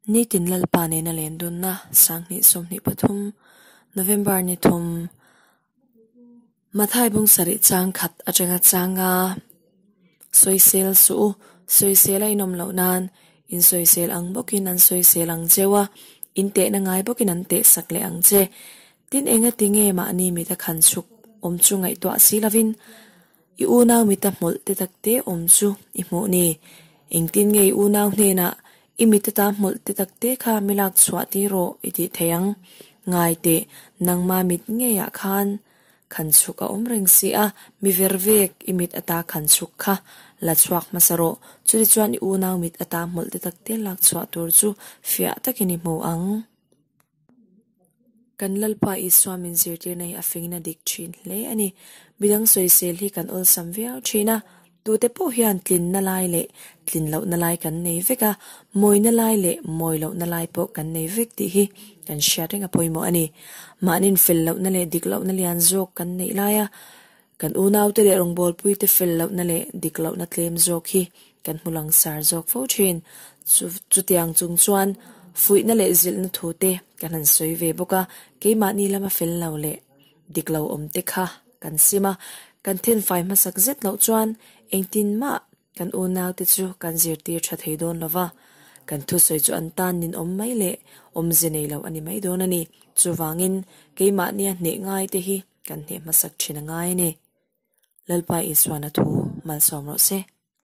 Nitin Lalpa nena len dunna 2023 November ni thum Mathai bung sarih chang khat atanga changa sawisel suh u, sawisel a inawm loh nan in sawisel ang bawkin an sawisel ang cheu a, in tehna ngai bawkin an teh sak leh ang che. Tin enga tinge mahni mita khan chhuk awm chu ngaihtuah si lovin I unau mita hmawlh te tak te awm chu i hmuh ni. Engtin nge i unau hnenah i mit ata hmawlh te tak te kha mi lak chhuah tir rawh i tih thei ang? Ngai teh, nangma mit ngeiah khan khan chhuk a awm reng si a, mi ver vek i mit ata khan chhuk kha la chhuak hmasa rawh. Chutichuan i unau mit ata hmawlh te tak te lak chhuah tur chu fiah takin i hmu ang. Kan Lalpa Isua min zirtirna hi a fingin a dik thin hle a ni. Midang sawisel hi kan awlsam viau thin a, tute pawh hian tlinna lai leh tlin lohna lai kan nei vek a, mawina lai leh mawi lohna lai pawh kan nei vek tih hi kan hriat reng a pawimawh a ni. Mahnin fel lohna leh dik lohna lian zawk kan neih laia Kan unaute leh rawngbawlpuite fel lohna leh dik lohna tlem zawk hi kan hmu langsar zawk fo thin. Chutiang chung chuan fuihna leh zilhna thute kan han sawi ve bawk a, keimahni lama fel lo leh dik lo awmte kha kan sim a, kan thenfai hmasak zet loh chuan engtin mah kan unaute chu kan zirtir tha thei dawn lo va, kan thusawi chu an tan ninawm mai leh awmze nei lo a ni mai dawn a ni. Chuvangin keimahnia hneh ngaite hi Kan hneh hmasak thin a ngai a ni. Lalpa Isuan a thu malsawm rawh se.